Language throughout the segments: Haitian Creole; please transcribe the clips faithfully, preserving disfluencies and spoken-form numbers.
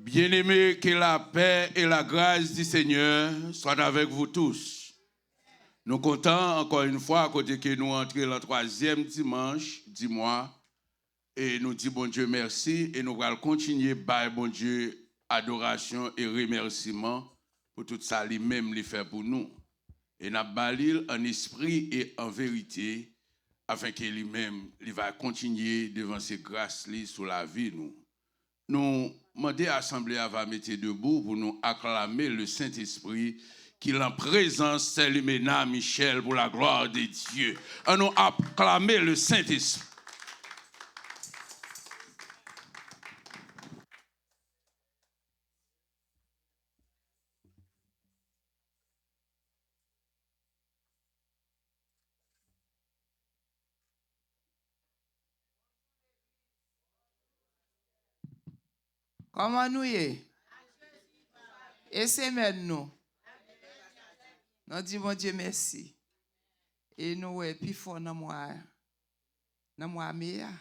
Bien-aimés, que la paix et la grâce du Seigneur soient avec vous tous. Nou kontan, encore une fois, kote ke nou antre lan twazyèm dimanch di mwa, e nou di Bondye mèsi, e nou pral kontinye bay Bondye adorasyon e remèsiman pou tout sa li menm li fè pou nou. E n ap ba li l an espri e an verite, afin ke li menm, li va kontinye devanse gras li sou lavi nou. Nou mande asanble a va mete debou pou nou aklame le Saint-Esprit, qu'il en présence, Saint Lumena Michel, pour la gloire de Dieu. An nou aklame le Saint-Esprit. Kòman nou ye? E semèn nou? Nou di Bondye mèsi. E nou wè pi fò nan mwa, nan mwa me a.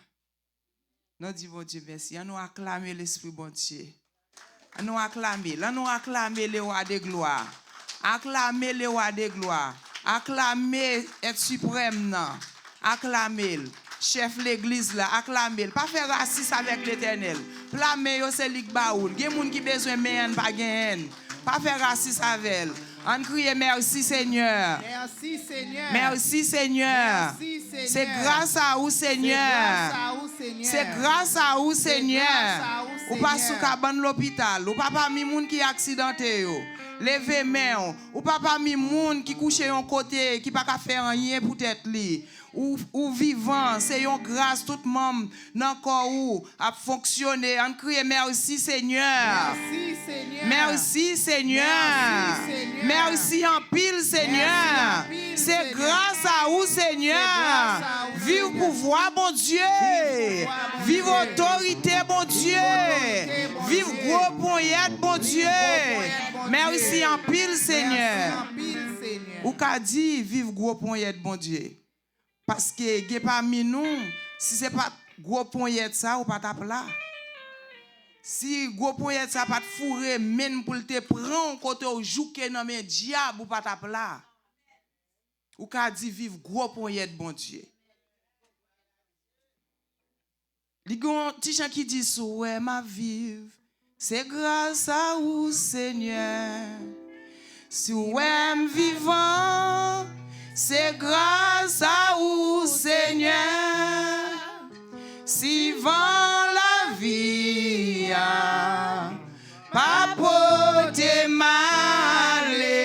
Nou di Bondye mèsi. An nou aklame Lespri Bondye. An nou aklame l. An nou aklame le Roi de gloire. Aklame le Roi de gloire. Aklame Èt Siprèm nan. Aklame l. Chèf legliz la, aklame l. Pa fè rasis avèk Letènèl. Pla men yo se li k ba ou l. Gen moun ki bezwen men an, pa genyen l. Pa fè rasis avè l. Ann kriye, mèsi, Senyè. Mèsi, Senyè. Mèsi, Senyè. Mèsi, Senyè. Se gras a ou, Senyè. Se gras a ou, Senyè. Se gras a ou, Senyè. Se gras a ou, Senyè. Ou pa sou kabann lopital. Ou pa pami moun ki aksidante yo. Leve men w. Ou pa pami moun ki kouche yon kote, ki pa ka fè anyen pou tèt li. Ou, ou vivan, se yon gras, tout manm nan kò ou ap fonksyone. Ann kriye, mèsi, Senyè. Mèsi, Senyè. Mèsi, Senyè. Mèsi, Senyè. Mèsi anpil, Senyè. Mèsi anpil, Senyè. Se gras a ou, Senyè. Se gras a ou, Senyè. Viv pouvwa, Bondye. Viv pouvwa, Bondye. Viv otorite, Bondye. Viv otorite, Bondye. Viv gwo ponyèt, Bondye. Viv gwo ponyèt, Bondye. Mèsi anpil, Senyè. Mèsi anpil, Senyè. Ou ka di, viv gwo ponyèt, Bondye. Paske gen pami nou, si se pa t gwo ponyèt sa, ou pa t ap la. Si gwo ponyèt sa pa t foure men n pou l te pran w kote w jouke nan men dyab, ou pa t ap la. Ou ka di viv gwo ponyèt Bondye. Li gen yon ti chan ki di, si w wè m ap viv, se gras a ou, Senyè. Si w wè m vivan, se gras a ou, Senyè. Si van lavi a pa pote m ale,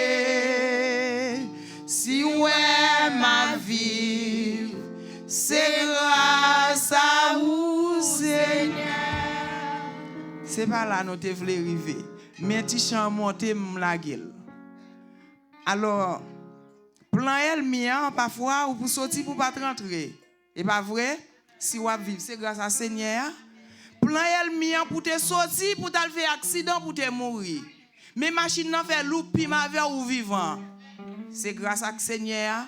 si w wè m ap viv, se gras a ou, Senyè. Se pa la nou te vle rive, men ti chan an monte, m lage l. Alò, plan ènmi an, pafwa, ou pou soti pou pa t rantre. E pa vre? Si w ap viv, se gras a Senyè a. Plan ènmi an pou te soti, pou t al fè aksidan, pou te mouri. Men machin nan fè loup, pim avè w, ou vivan. Se gras ak Senyè a.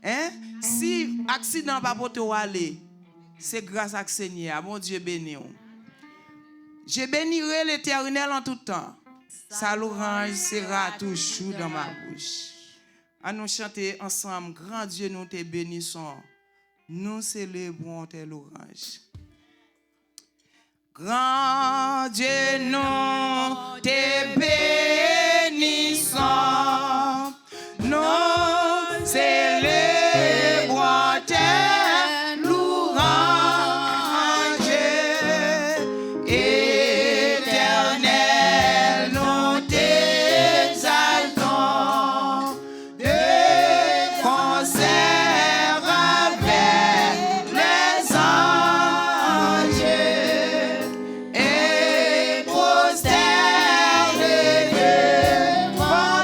Hein? Si aksidan an pa pote w ale, se gras ak Senyè a. Bondye beni w. Je bénirai l'Éternel en tout temps. Sa louange sera toujours dans ma bouche. An nou chante ansanm, Grand Dieu, nous te bénissons. Nous célébrons tes louanges. Grand Dieu, nous te bénissons. Nous célébrons tes louanges. Éternel, nous t'exaltons. De concert avec les anges et prosternés devant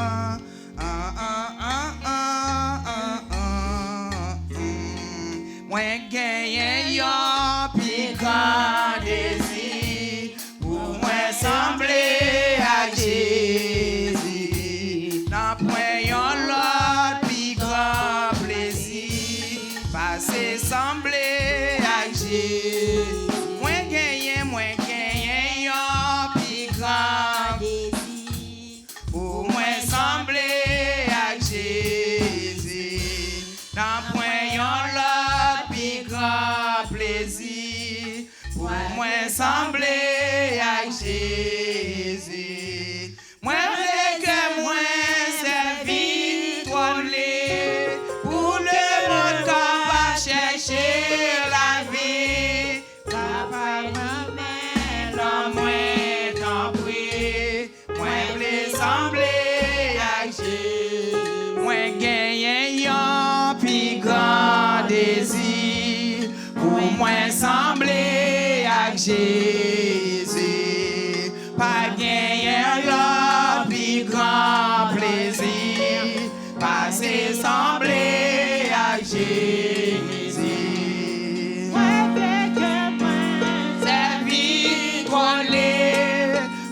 Ah, ah, ah, ah, ah, ah, ah, mm. Mwen genyen yon pi gran dezi pou mwen sanble ak Jezi. Nanpwen yon lòt pi gran plezi pase sanble ak Jezi. Mwen genyen, mwen genyen yon pi gran dezi pou mwen sanble ak Jezi. Nanpwen yon lòt pi gran plezi pou mwen sanble ak Jezi. Mwen vle ke mwen sèvi twòn li pou lemonn k ap chèche lavi. Papa, men nan mwen, tanpri. Mwen vle sanble ak Jezi. Mwen genyen yon pi gran dezi pou mwen sanble ak Jezi. Pa genyen lòt pi gran plezi pase sanble ak Jezi. Mwen vle ke mwen sèvi twòn li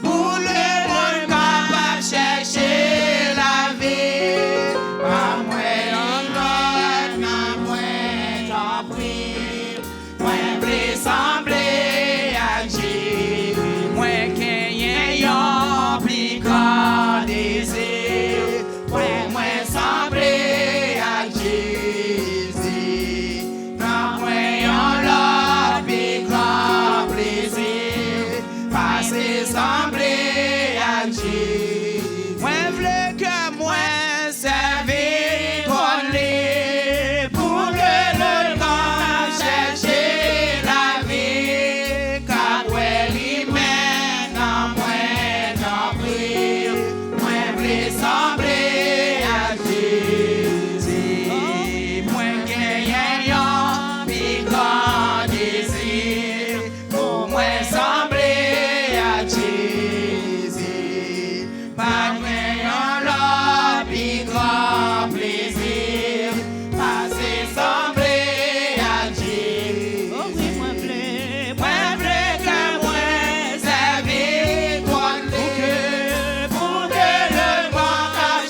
pou lemonn k ap chèche lavi. Ban mwen yon lòt nan mwen, tanpri. Mwen vle sanble ak Jezi. Sanble ak Jezi. Mwen genyen yon pi gran dezi pou mwen sanble ak Jezi. Pa gen yon lòt pi gran plezi pase sanble ak Jezi. O wi, mwen vle, mwen vle ke mwen sèvi twòn li pou ke lèman k ap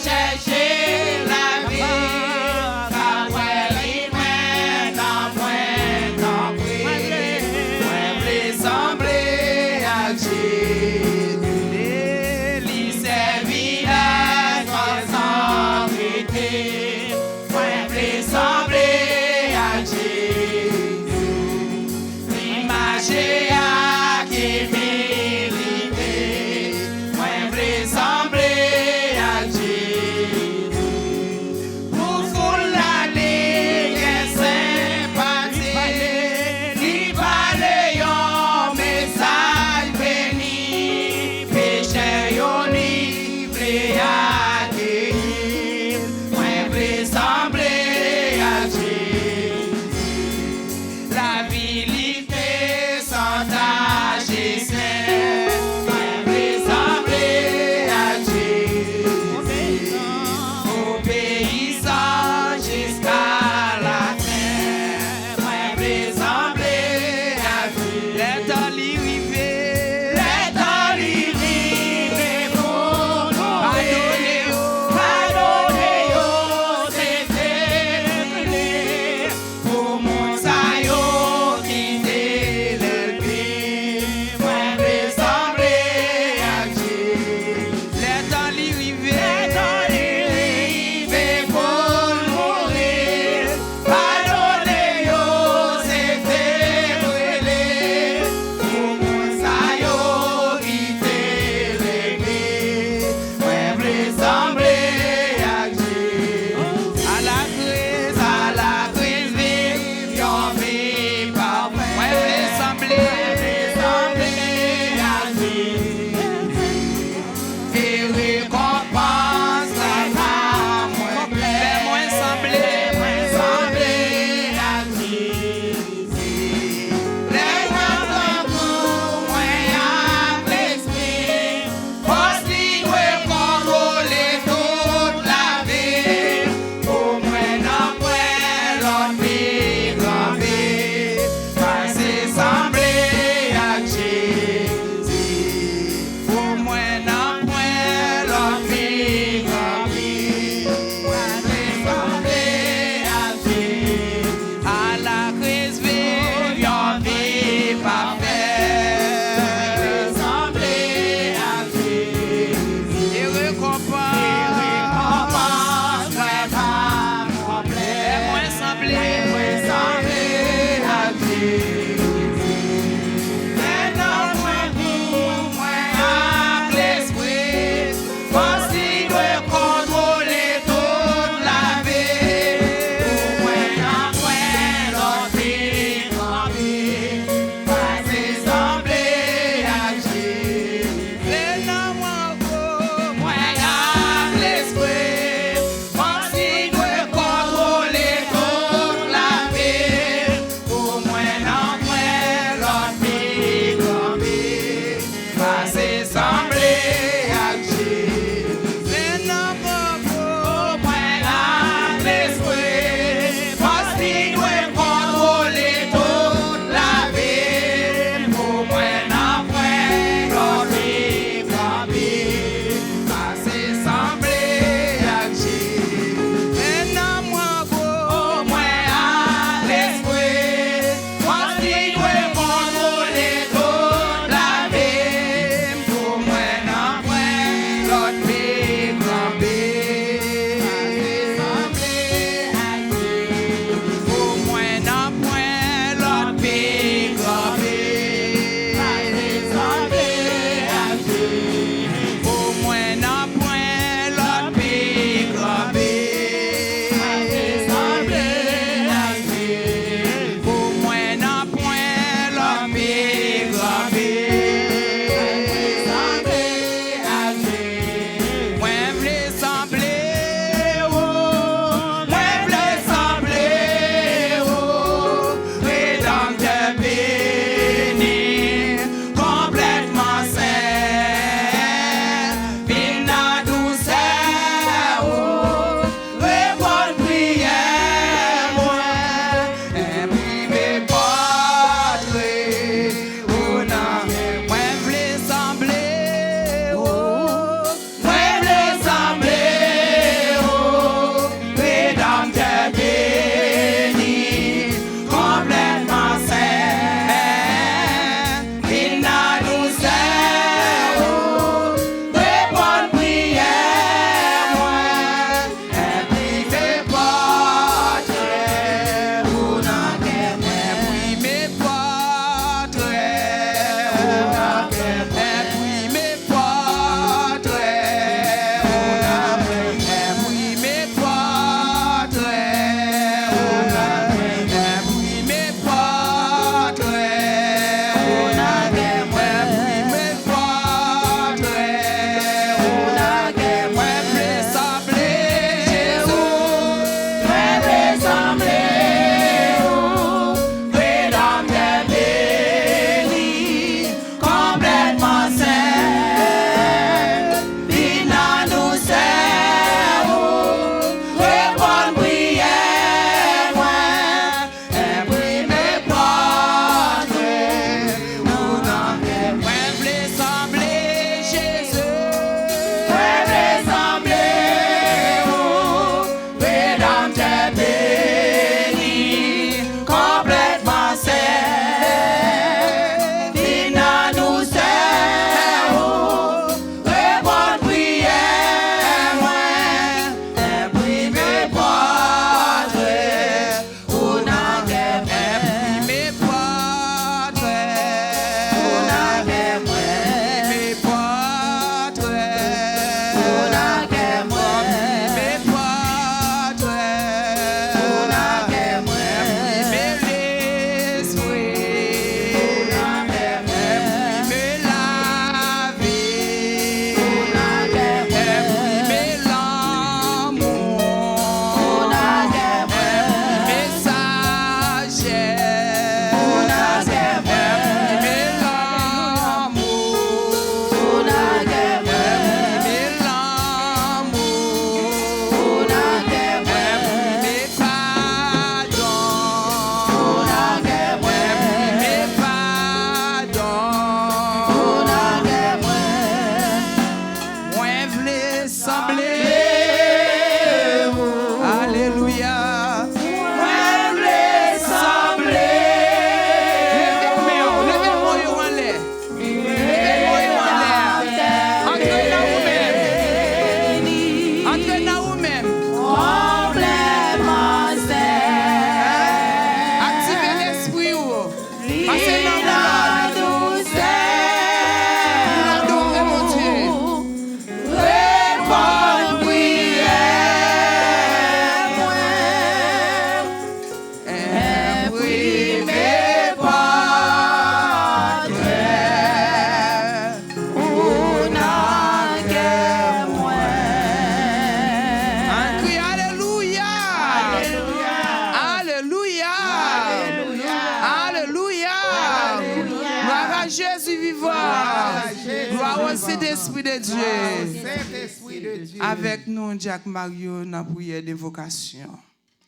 Saint-Esprit de Dieu. Saint-Esprit de Dieu. Avèk nou, Dyak Mario, nan priyè devokasyon.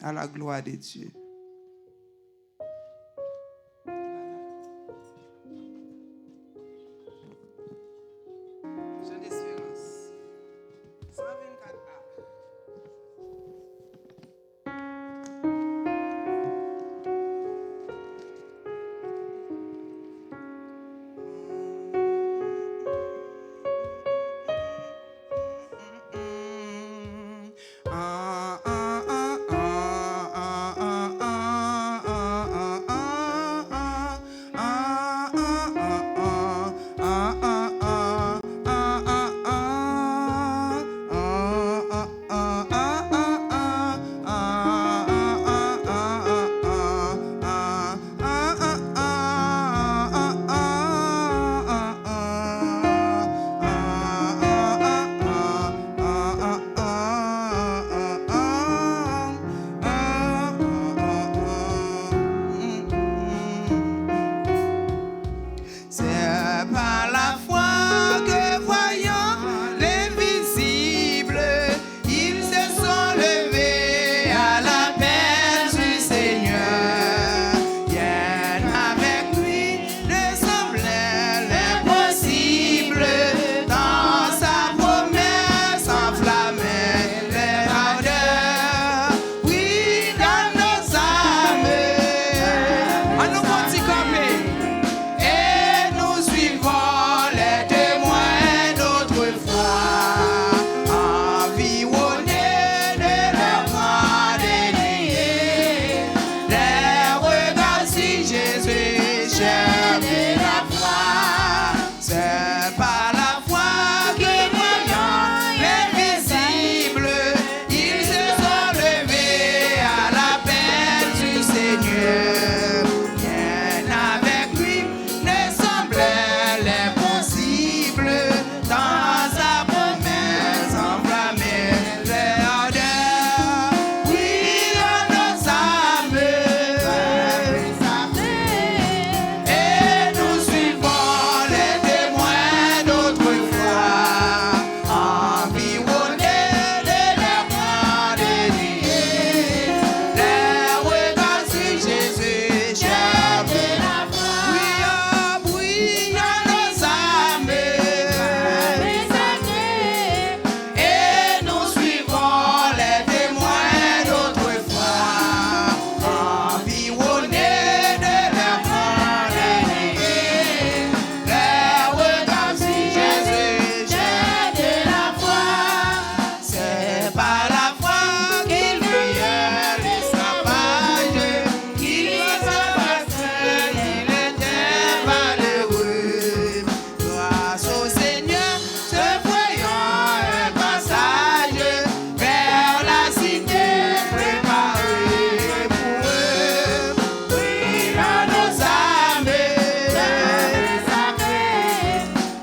À la gloire de Dieu. Jean d'Espérance. Cent vingt-quatre A. C'est par la foi que voyant l'invisible, ils se sont levés à l'appel du Seigneur. Rien avec lui ne semblait impossible, tant sa promesse enflammait leur ardeur. Oui, dans nos âmes, ann nou fè yon ti kanpe. Et nous suivons les témoins d'autrefois, environnés de leurs grands déliés. Les regards sur Jésus, chef de la foi. C'est par la foi que voyant l'invisible, ils se sont levés à l'appel du Seigneur. Rien avec lui ne semblait impossible, tant sa promesse enflammait leur ardeur. Oui, dans nos âmes, et nous suivons les témoins d'autrefois, environnés de leurs grands déliés. Les regards sur Jésus, chef de la foi. Brillons, brillons nos âmes. Et nous suivons les témoins d'autrefois, environnés de leurs grands déliés. Les regards sur Jésus, chef de la foi. C'est par la foi qu'ils fuyirent l'esclavage, qu'ils s'embarrassèrent, il était malheureux. Grâce au Seigneur, se frayant un passage vers la cité préparée pour eux. Brillons nos âmes,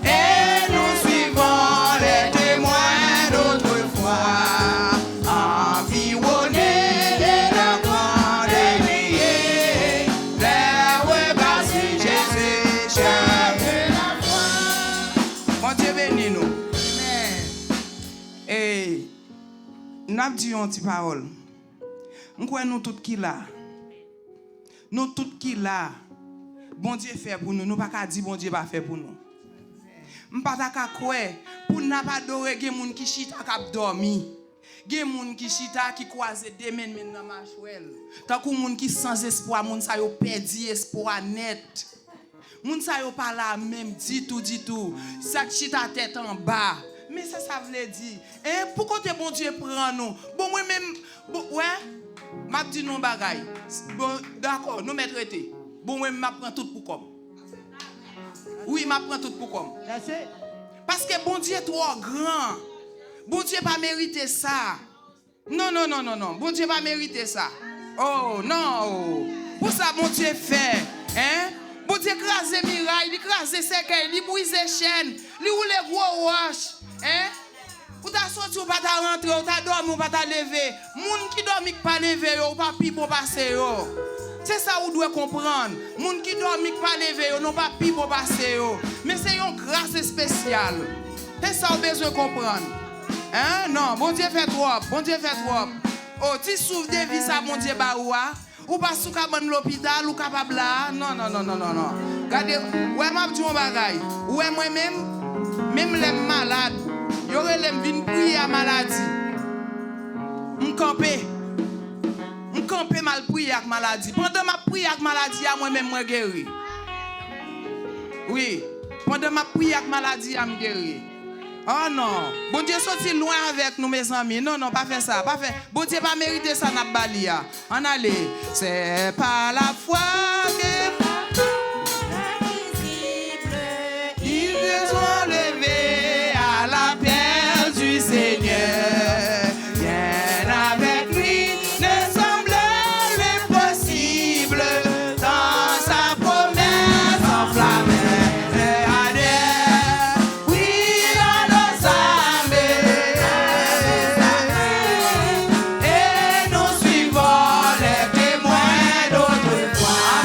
et nous suivons les témoins d'autrefois, environnés de leurs grands déliés, les regards sur Jésus, chef de la foi. Bondye beni nou. Amen. E n ap di yon ti pawòl. M kwè nou tout ki la. Nou tout ki la. Bondye fè pou nou. Nou pa ka di Bondye pa fè pou nou. M pa ta ka kwè pou n ap adore, gen moun ki chita k ap dòmi. Gen moun ki chita, ki kwaze de men, men nan machwè l. Tankou moun ki san espwa, moun sa yo pèdi espwa nèt. Moun sa yo pa la menm ditou, ditou. Sa k chita tèt anba. Men sa sa vle di? Hein? Pou kote Bondye pran nou? Bon, mwen menm, bon, wè, m ap di nou yon bagay. Bon, dakò, nou mèt rete. Bon, mwen, m ap pran tout pou kò m. Wi, m ap pran tout pou kò m. That's it. Paske Bondye twò gran. Bondye pa merite sa. Non, non, non, non, non. Bondye pa merite sa. Oh, non. Pou sa Bondye fè, hein? Bondye kraze miray, li kraze sèkèy, li brize chèn, li woule gwo wòch, hein? Ou ta soti, ou pa ta rantre, ou ta dòmi, ou pa ta leve. Moun ki dòmi, k pa leve yo, ou pa pi bon pase yo. Se sa ou dwe konprann. Moun ki dòmi, k pa leve yo, nou pa pi bon pase yo. Men se yon gras espesyal. Se sa w bezwen konprann. Hein? Non, Bondye fè twòp. Bondye fè twòp. O, ti souf de vi sa Bondye ba ou a. Ou pa sou kabann lopital, ou kapab la a. Non, non, non, non, non, non. Gade, wè m ap di w yon bagay. Ou wè mwen menm, menm lè m malad, yo rele m vin priye a maladi. M kanpe. M kanpe m al priye ak maladi. Pandan m ap priye ak maladi a, mwen menm mwen geri. Wi. Pandan m ap priye ak maladi a, m geri. Oh non. Bondye soti lwen avèk nou, mezanmi. Non, non, pa fè sa. Pa fè. Bondye pa merite sa n ap ba li a. Ann ale. C'est par la foi que ils se sont levés à l'appel du Seigneur. Bien avec lui ne semble l'impossible, tant sa promesse enflammée adhère. Oui, dans nos armées, et nous suivons les témoins d'autrefois.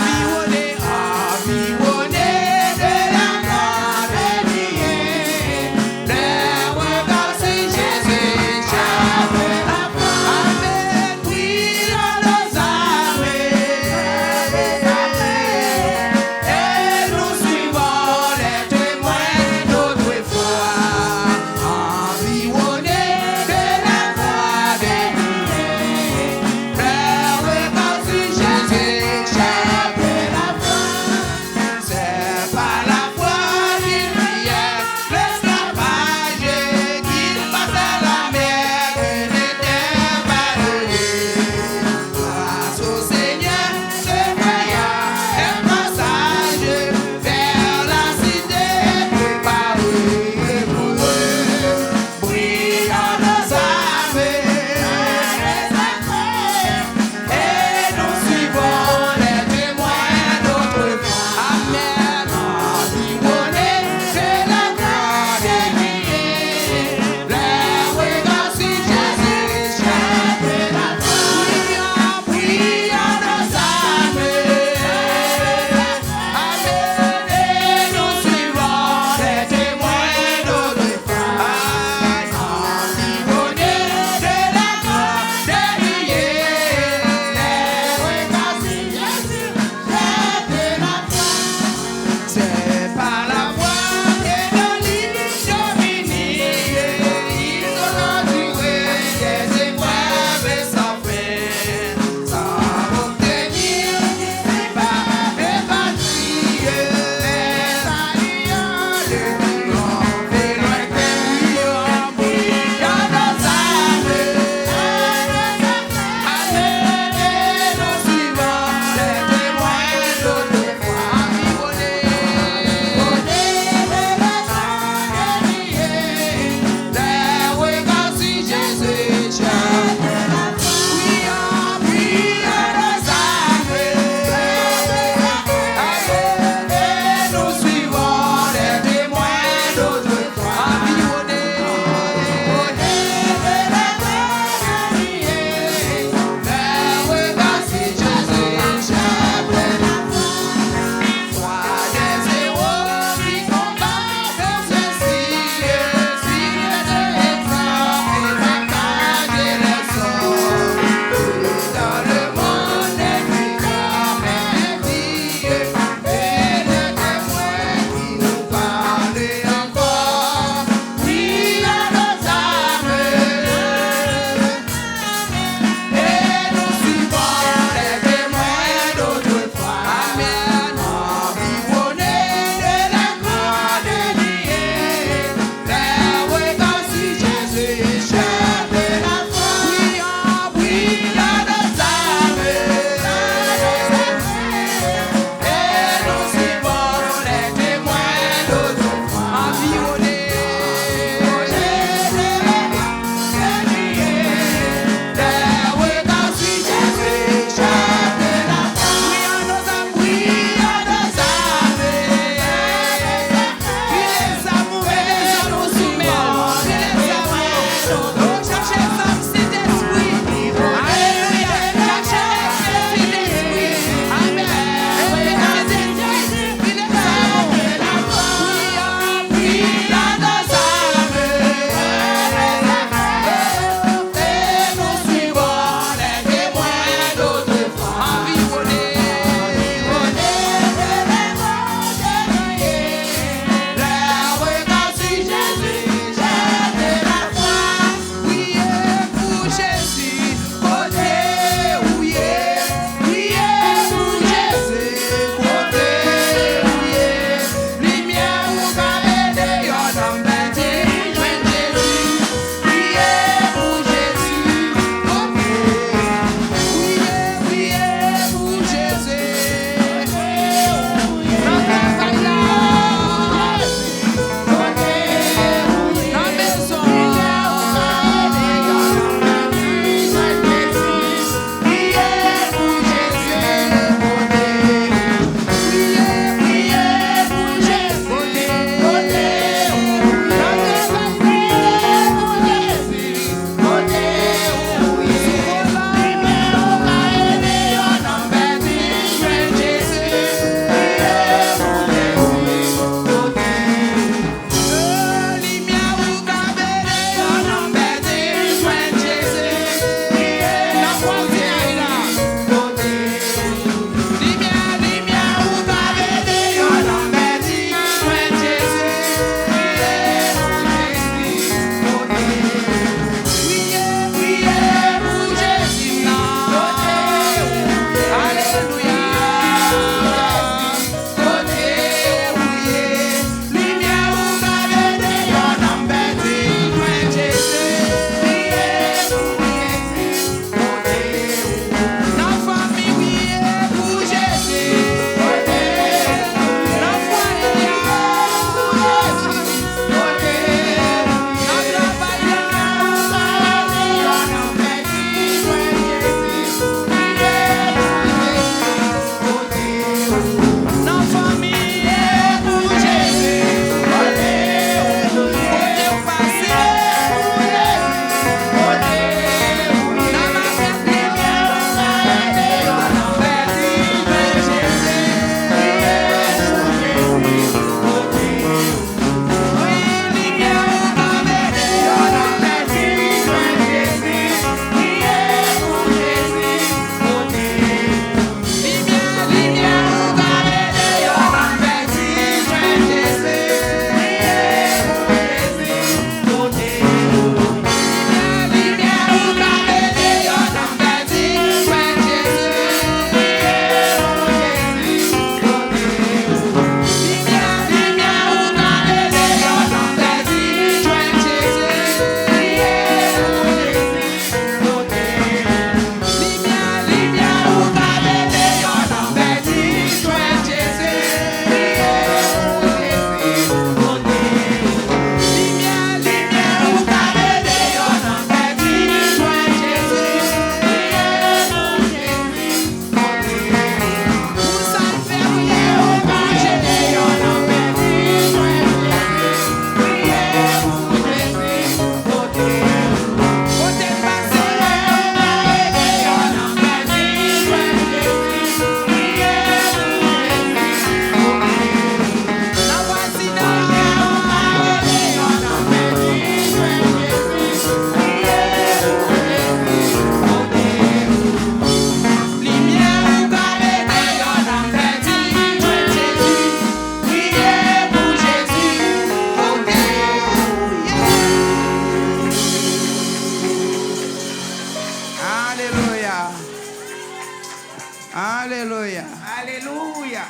Alelouya. Alelouya.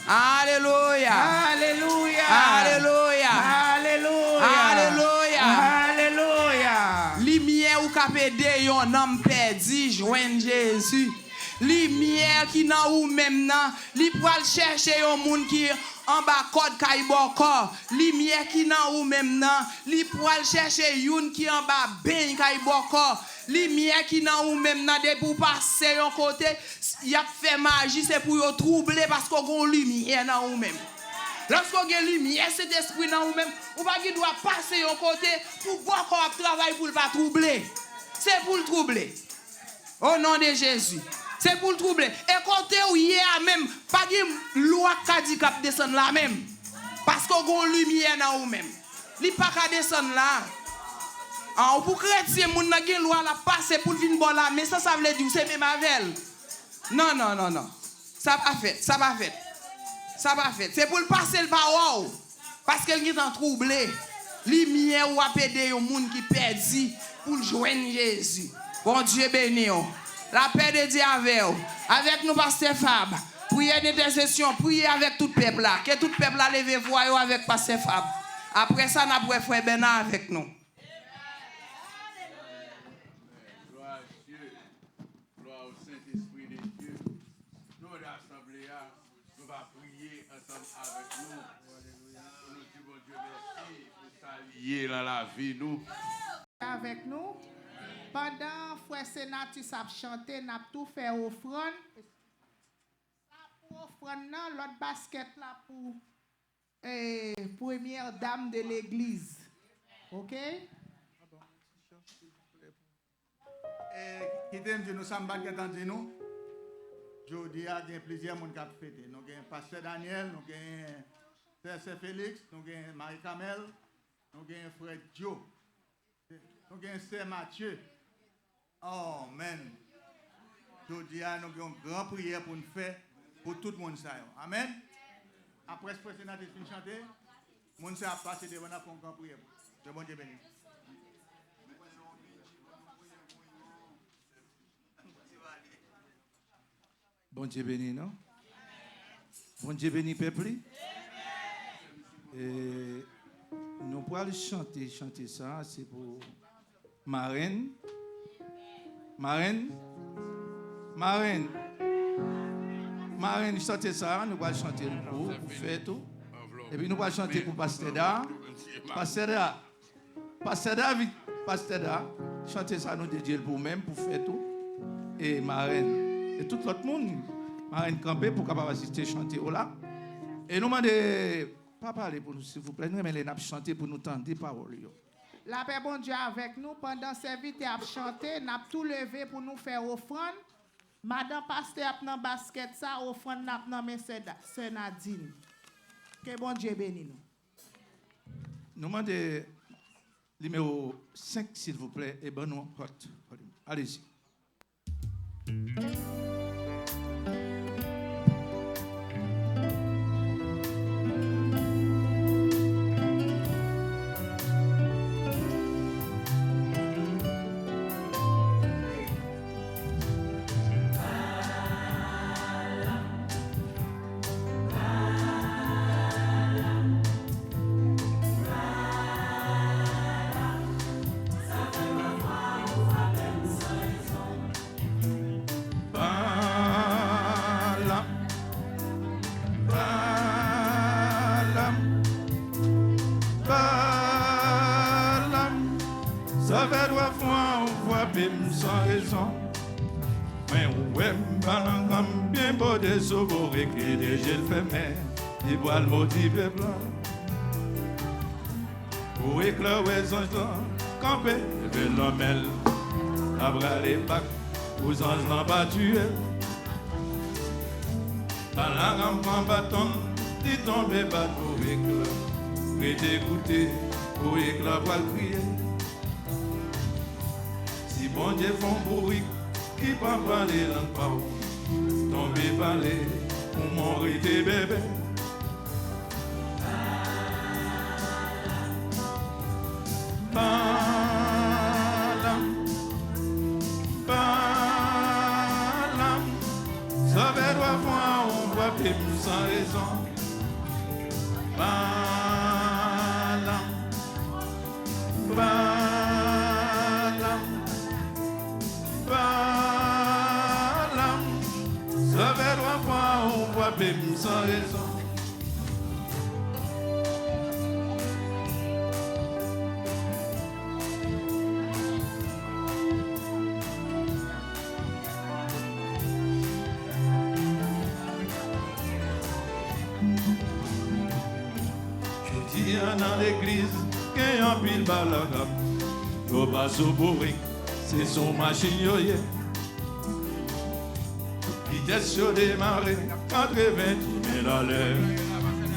Alelouya. Alelouya. Alelouya. Alelouya. Alelouya. Alelouya. Limyè ou k ap ede yon nanm pèdi jwenn Jezi. Limyè ki nan ou menm nan, li pral chèche yon moun ki anba kòd kay bòkò. Limyè ki nan ou menm nan, li pral chèche youn ki anba beny kay bòkò. Limyè ki nan ou menm nan, depi w pase yon kote, y ap fè maji, se pou yo twouble paske w gen yon limyè nan ou menm. Lòske w gen limyè Sentespri nan ou menm, ou pa gen dwa pase yon kote pou bòkò ap travay pou l pa twouble. Se pou l twouble. O non de Jezi. Se pou l twouble. E kote w ye a menm, pa gen lwa k ka di k ap desann la menm. Paske w gen yon limyè nan ou menm. Li pa ka desann la. An, ou pou kretyen, moun nan gen lwa l ap pase pou l vin bò la, men sa, sa vle di w se menm avè l. Non, non, non, non. Sa pa fèt, sa pa fèt. Sa pa fèt. Se pou l pase, l pa wè w. Paske l gentan twouble. Limyè ou ap ede yon moun ki pèdi pou l jwenn Jezi. Bondye beni w. Lapè de Dye avè w. Avèk nou, pastè Fab. Priyè dentèsesyon, priye avèk tout pèp la. Ke tout pèp la leve vwa yo avèk pastè Fab. Apre sa, n ap wè frè Bèna avèk nou. Glwa a Dye. Glwa o Sentespri de Dye. Nou rasanble a, nou va priye ansanm avèk nou. Pou nou di Bondye mèsi pou sa li ye nan lavi nou. Avèk nou. Pandan frè Senatus ap chante, n ap tou fè ofrann. Sa pou ofrann nan, lòt baskèt la pou, eh, premyè dam de legliz. Oke? E, kite m di nou sa m pa t gentan di nou. Jodi a, gen plizyè moun k ap fete. Nou gen pastè Daniel, nou gen sè, sè Felix, nou gen Marie Camel, nou gen frè Joe, nou gen sè Mathieu. Amen. Jodi a, nou gen yon gran priyè pou n fè pou tout moun sa yo. Amen. Apre frè Senatus fin chante, moun sa ap pase devan, n ap fè yon gran priyè pou yo. Ke Bondye beni. Bondye beni nou. Bondye beni pèp li. E nou pral chante, chante sa, se pou marenn. Marenn. Marenn. Marenn, chante sa, nou pral chante l pou, pou fèt ou. Epi nou pral chante pou pastè Da. Pastè Da. Pastè David, pastè Da, chante sa nou dedye l pou ou menm, pou fèt ou, e marenn, e tout lòt moun. Marenn kanpe pou kapab asiste chante w la. E nou mande, pa pale pou nou, silvouplè. Nou renmen lè n ap chante pou nou tande pawòl yo. Lapè Bondye avèk nou. Pandan sèvitè ap chante, n ap tou leve pou nou fè ofrann. Madan pastè ap nan baskèt sa, ofrann nan ap nan men sè Da-, sè Nadine. Ke Bondye beni nou. Nou mande nimewo senk, silvouplè, e ban nou hot volume. Alezi. Balaam, Balaam, Balaam, sa fè twa fwa ou frape m san rezon. Men ou wè m pa nan granm byen bòde sou Bowik, li de je l fèmen, li pral modi pèp la. Bowik la wè zanj lan kanpe, leve lanmen l, l ap rale bak pou zanj lan pa tiye l. Balaam pran baton l, li tonbe bat Bowik la. Rete koute, Bowik la pral kriye. Si Bondye fè w bourik ki pa pale lang pa w, tonbe pale, kouman w rete bèbè. Balaam, Balaam, sa M san rezon. Balam, Balam, Balam. Sovè dwa fwa ou frape m san rezon. Jodi a nan legliz, gen anpil balagan. Yo pa sou bourik, se sou machin yo ye. Vitès yo demare, katrevenndis mil alè.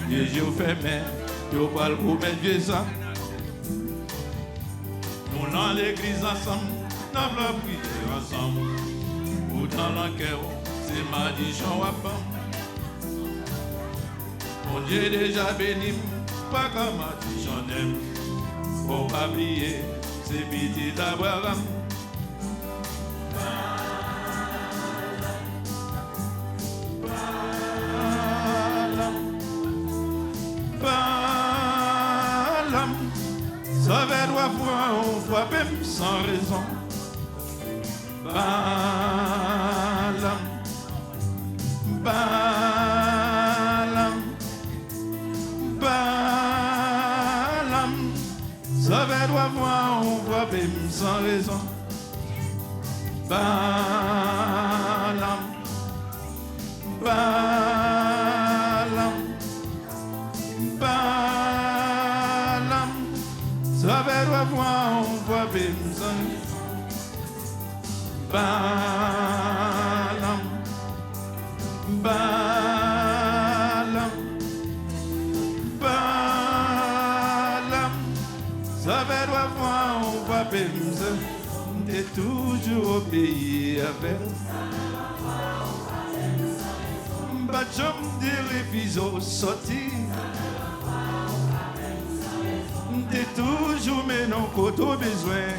Legliz yo fèmen, yo pral komèt vye zak. Nou nan legliz ansanm, n ap la priye ansanm. Poutan nan kè w, se madichon w ap ban m. Bondye deja beni m, pa ka madichonnen m. Fò w pa bliye, se pitit Abraram. Balam, Balam, Sovè dwa fwa ou frape m san rezon. Balam, Balam, Balam, Sovè dwa fwa ou frape m san rezon. Balam, Balam, Balam, Sovè dwa fwa ou frape m san rezon. Balam, Balam, Balam, Sovè dwa fwa ou frape m san rezon. M te toujou obeyi avè w. M pa t janm te refize w sòti. M te toujou mennen w kote w bezwen.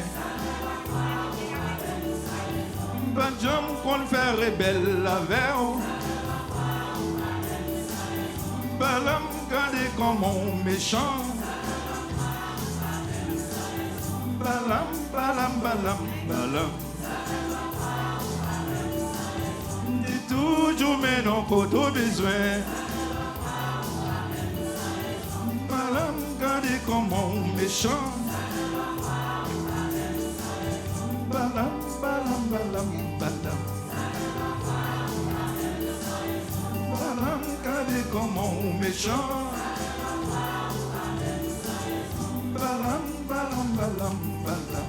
M pa t janm konn fè rebèl avè w. Balam, gade kòman w mechan. Balam, Balam, Balam, Balam. M te toujou mennen w kote w bezwen. Balam, gade kòman w mechan. Balam, Balam, Balam, Balam. Balam, gade kòman w mechan. Balam, Balam, Balam, Balam.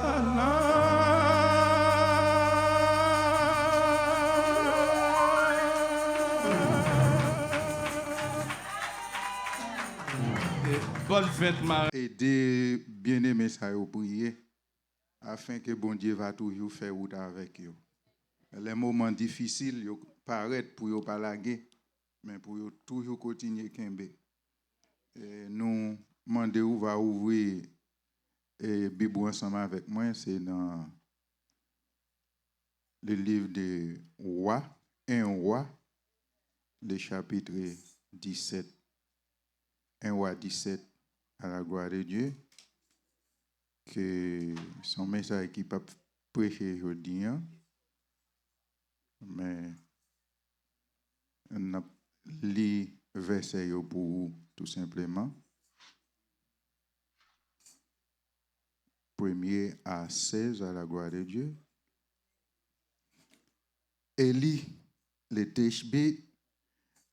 Balam. Bòn fèt, Mari. Ede byeneme sa yo priye, afenke Bondye va toujou fè wout avèk yo. Lè moman difisil yo parèt pou yo pa lage, men pou yo toujou kontinye kenbe. E nou mande ou va ouvri, e, Bib ou ansanm avèk mwen, se nan le livre de Wa, en Wa, le chapitre dix-sept, en Wa dix-sept, à la gloire de Dieu, ke se yon mesaj ki p ap preche jodi a, men n ap li vèsè yo pou ou, tou senpleman. Premier à seize, à la gloire de Dieu. Élie le Tishbite,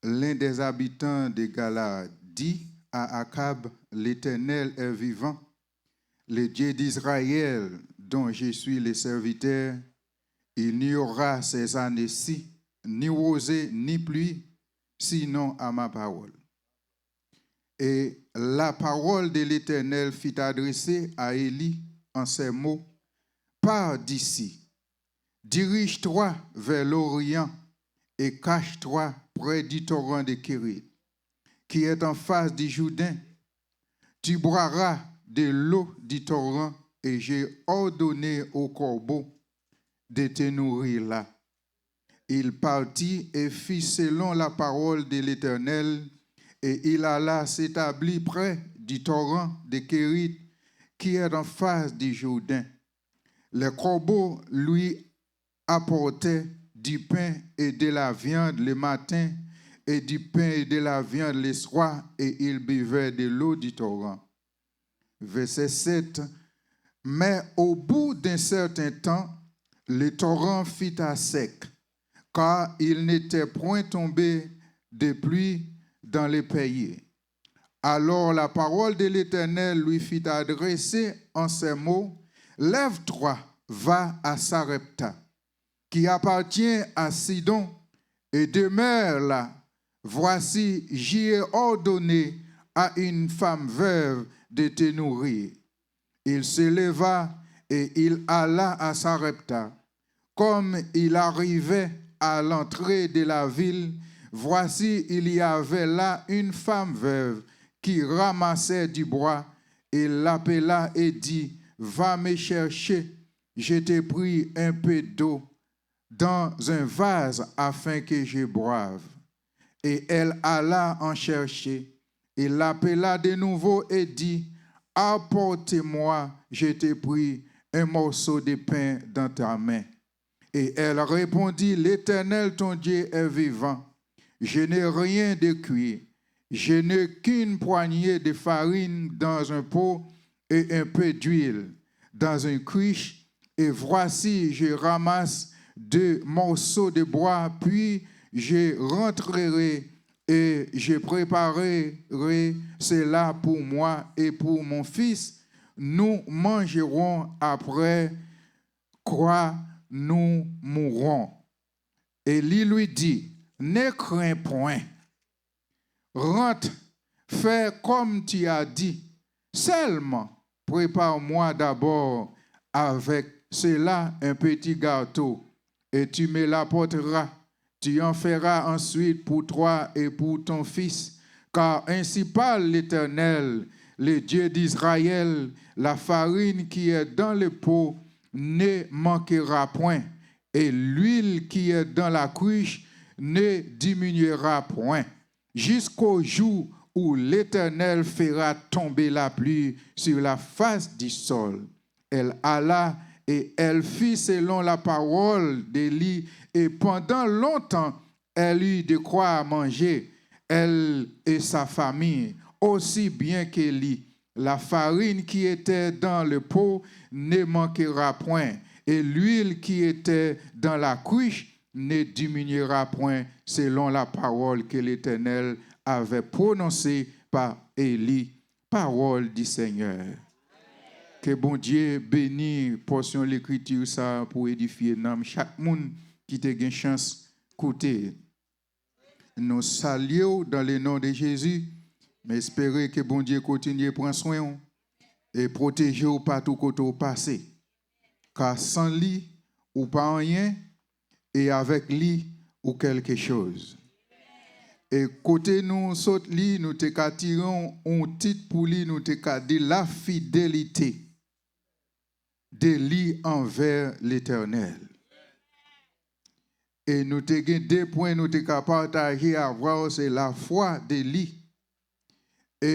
l'un des habitants de Galaad, dit à Akab, l'Éternel est vivant, le Dieu d'Israël, dont je suis le serviteur, il n'y aura ces années-ci ni rosée, ni pluie, sinon à ma parole. Et la parole de l'Éternel fut adressée à Élie en ces mots, pars d'ici, dirige-toi vers l'Orient et cache-toi près du torrent de Kérit, qui est en face du Jourdain. Tu boiras de l'eau du torrent et j'ai ordonné aux corbeaux de te nourrir là. Il partit et fit selon la parole de l'Éternel, et il alla s'établir près du torrent de Kérith, qui est en face du Jourdain. Les corbeaux lui apportaient du pain et de la viande le matin, et du pain et de la viande le soir, et il buvait de l'eau du torrent. Verset sept. Mais au bout d'un certain temps, le torrent fut à sec, car il n'était point tombé de pluie dans le pays. Alors la parole de l'Éternel lui fut adressée en ces mots, lève-toi, va à Sarepta, qui appartient à Sidon, et demeure là. Voici, j'y ai ordonné à une femme veuve de te nourrir. Il se leva et il alla à Sarepta. Comme il arrivait à l'entrée de la ville, voici, il y avait là une femme veuve qui ramassait du bois. Il l'appela et dit, va me chercher, je te prie, un peu d'eau dans un vase afin que je boive. Et elle alla en chercher. Il l'appela de nouveau et dit, apporte-moi, je te prie, un morceau de pain dans ta main. Et elle répondit, l'Éternel ton Dieu est vivant, je n'ai rien de cuit, je n'ai qu'une poignée de farine dans un pot et un peu d'huile dans une cruche, et voici, je ramasse deux morceaux de bois, puis je rentrerai et je préparerai cela pour moi et pour mon fils. Nous mangerons, après quoi nous mourrons. Élie lui dit, ne crains point. Rentre, fais comme tu as dit. Seulement, prépare-moi d'abord avec cela un petit gâteau, et tu me l'apporteras. Tu en feras ensuite pour toi et pour ton fils. Car ainsi parle l'Éternel, le Dieu d'Israël, la farine qui est dans le pot ne manquera point, et l'huile qui est dans la cruche ne diminuera point, jusqu'au jour où l'Éternel fera tomber la pluie sur la face du sol. Elle alla et elle fit selon la parole d'Élie, et pendant longtemps elle eut de quoi à manger, elle et sa famille, aussi bien qu'Élie. La farine qui était dans le pot ne manquera point, et l'huile qui était dans la cruche ne diminuera point, selon la parole que l'Éternel avait prononcée par Élie. Parole du Seigneur. Ke Bondye beni pòsyon lekriti sa pou edifye nanm chak moun ki te gen chans koute. Nou salye w dans le nom de Jésus. M espere ke Bondye kontinye pran swen w e pwoteje w patou kote w pase. Ka san li, ou pa anyen, e avèk li, ou kèlkechoz. E kote nou sot li, nou te ka tire yon, yon tit pou li, nou te ka di la fidelite de li anvè Letènèl. E nou te gen de pwen nou te ka pataje avè w, se lafwa de li. E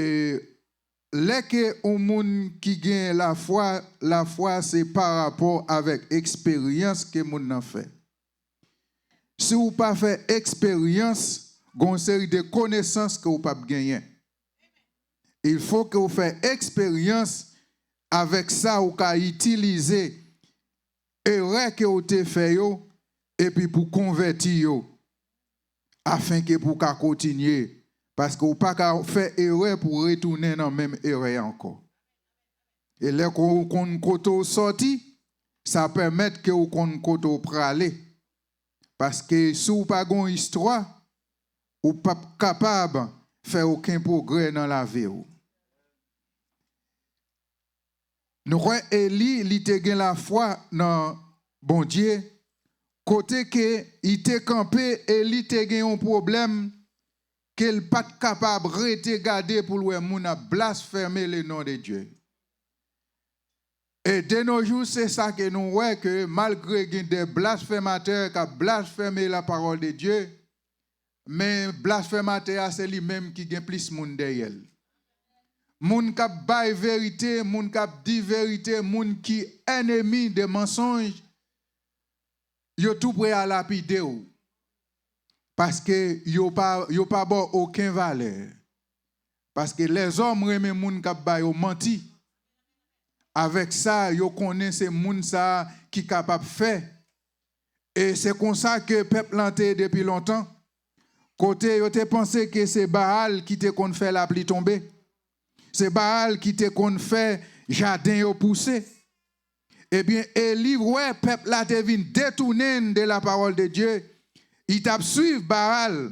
lè ke yon moun ki gen lafwa, lafwa se pa rapò avèk eksperyans ke moun nan fè. Si w pa fè eksperyans, gen yon seri de konesans ke w p ap genyen. Il fo ke w fè eksperyans avèk sa ou ka itilize erè ke w te fè yo, epi pou konvèti yo, afenke pou w ka kontinye, paske w pa ka fè erè pou w retounen nan menm erè a ankò. E lè ke w konn kote w sòti, sa pèmèt ke w konn kote w prale. Paske si w pa gen yon istwa, ou p ap kapab fè okenn pwogrè nan lavi w. Nou wè Eli, li te gen lafwa nan Bondye, kote ke li te kanpe e li te gen yon pwoblèm ke l pa t kapab rete gade pou l wè moun ap blasfeme le non de Dye. E de nos jours, se sa ke nou wè ke malgre gen de blasfèmatè k ap blasfème la parole de Dieu, men blasfèmatè a se li menm ki gen plis moun dèyè l. Moun k ap bay verite, moun k ap di verite, moun ki ènmi de mansonj, yo tou prè a lapide w. Paske yo pa, yo pa ba w okenn valè. Paske lèzòm renmen moun k ap ba yo manti. Avèk sa, yo konnen se moun sa a ki kapab fè. E se konsa ke pèp lan te ye depi lontan. Kote yo te panse ke se Baal ki te konn fè lapli tonbe. Se Baal ki te konn fè jaden yo pouse. Ebyen, Eli wè pèp la te vin detounen de la parole de Dieu. Li t ap swiv Baal.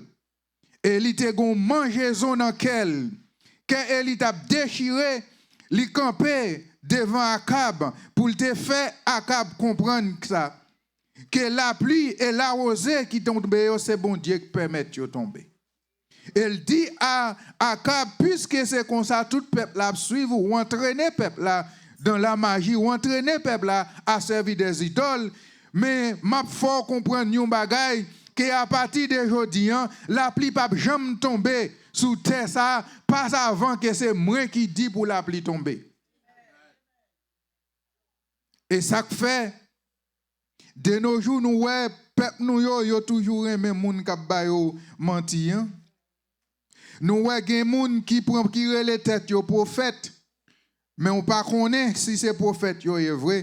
E li te gen yon manjezon nan kè l. Kè Eli t ap dechire, li kanpe devan Akab pou l te fè Akab konprann sa, ke lapli e lawoze ki tonbe yo, se Bondye k pèmèt yo tonbe. E l di a Akab, piske se konsa tout pèp la ap swiv ou, ou antrene pèp la dan lamaji, ou antrene pèp la a sèvi dèzidòl, men m ap fè w konprann yon bagay, ke apati de jodi an, lapli p ap janm tonbe sou tè sa a, pa avan ke se mwen ki di pou lapli tonbe. E sa k fè, de nos jours, nou wè pèp nou yo, yo toujou renmen moun k ap ba yo manti an. Nou wè gen moun ki pran, ki rele tèt yo pwofèt, men w pa konnen si se pwofèt yo ye vre.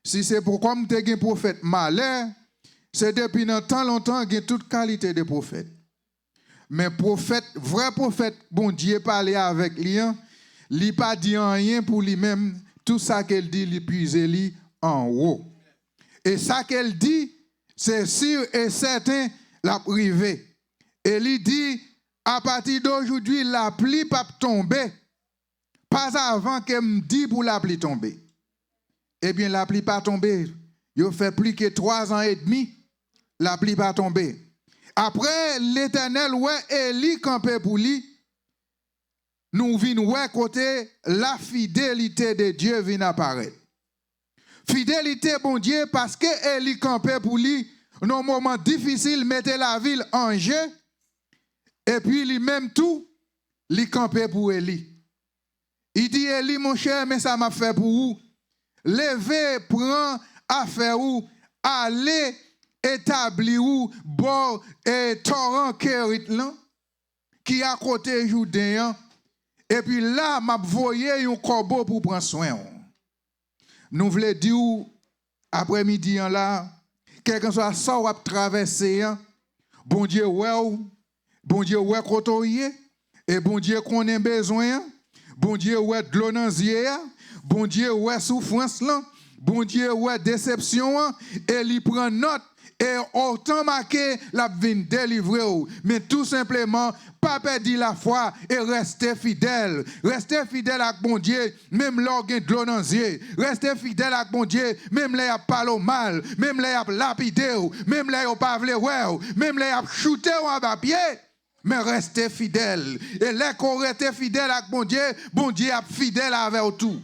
Si se pou, kòm te gen pwofèt malè, se depi nan tan lontan gen tout kalite de pwofèt. Men pwofèt, vrè pwofèt Bondye pale avèk li an, li pa di anyen pou li menm, tou sa ke l di, li pize li anwo. E sa ke l di, se si e sèten l ap rive. E li di, apati de jodi, lapli p ap tonbe, pa avan ke m di pou lapli tonbe. Ebyen, lapli pa tonbe. Yo fè plis ke twa zan edmi, lapli pa tonbe. Apre, Letènèl wè Eli kanpe pou li, nou vin wè kote lafidelite de Dye vin aparèt. Fidelite Bondye, paske Eli kanpe pou li nan moman difisil, mete lavi l an je, epi li menm tou, li kanpe pou Eli. Li di Eli, monchè, men sa m ap fè pou ou. Leve, pran afè ou, ale etabli ou bò e toran Kerit lan, ki akote Jouden an, epi la, m ap voye yon kòbo pou pran swen w. Nou vle di w, aprèmidi an la, kèlkanswa sa w ap travèse an, Bondye wè w, Bondye wè kote w ye, e Bondye konnen bezwen an, Bondye wè dlo nan zye a, Bondye wè soufrans lan, Bondye wè desepsyon an, e li pran nòt, e otan make l ap vin delivre w. Men tou senpleman, pa pèdi lafwa e reste fidèl. Reste fidèl ak Bondye, menm lè w gen dlo nan zye. Reste fidèl ak Bondye, menm lè y ap pale w mal, menm lè y ap lapide w, menm lè yo pa vle wè w, menm lè y ap choute w anba pye. Men reste fidèl. E lè ke w rete fidèl ak Bondye, Bondye ap fidèl avè w tou.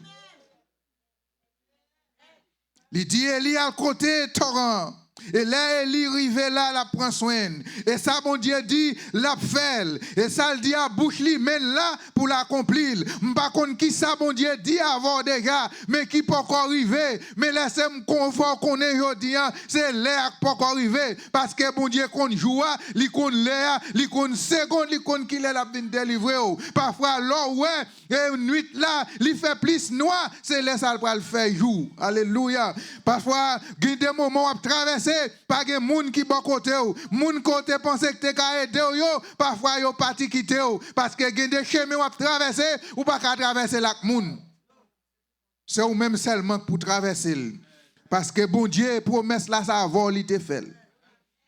Li di Eli al kote toran an. E lè Eli rive la, l ap pran swen l. E sa Bondye di, l ap fè l. E sa l di a bouch li, men l la pou l akonpli l. M pa konn ki sa Bondye di avè w deja, men ki poko rive. Men lèse m kon-, fè w konnen jodi an, se lè a k poko rive. Paske Bondye konn jou a, li konn lè a, li konn segonn, li konn kilè l ap vin delivre w. Pafwa, lè w wè, e nwit la, li fè plis nwa, se lè sa l pral fè jou. Alelouya. Pafwa, gen de moman w ap travèse, pa gen moun ki bò kote w. Moun ke w te panse ki te ka ede w yo, pafwa yo pati kite w. Paske gen de chemen w ap travèse, ou pa ka travèse l ak moun. Se ou menm sèlman k pou travèse l. Paske Bondye, pwomès la, se avè w li te fè l.